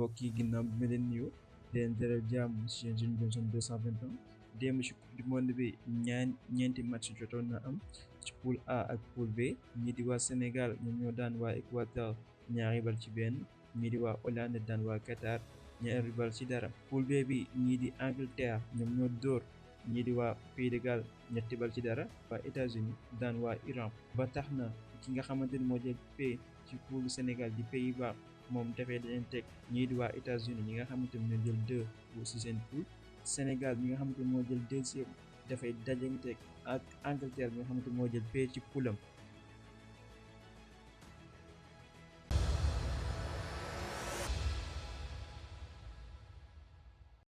mbokk yi ginnaaw bi ma leen nuyu di leen dalal jàmm ci seen Jeux Johnson 221 démb ci coupe du monde bi ñeenti match jotoon na am ci poule A ak poule B ñii di waa Sénégal ñoom ñoo daan waa Équateur ñaari bal ci benn ñii di waa Hollande daan waa Qatar ñaari bal ci dara. Poule B bi ñii di Angleterre ñoom ñoo dóor ñii di waa Pays de Galles ñetti bal ci dara. waa États-Unis daan waa Iran ba tax na ki nga xamante ni moo jël P ci poule Sénégal di Pays-Bas moom dafay leen teg ñii di waa États-Unis ñi nga xamante ni ñoo jël 2 bu ci seen poule. Sénégal mi nga xamante ni moo jël deuxième dafay dajanteeg ak Angleterre mi nga xamante ni moo jël P ci poulam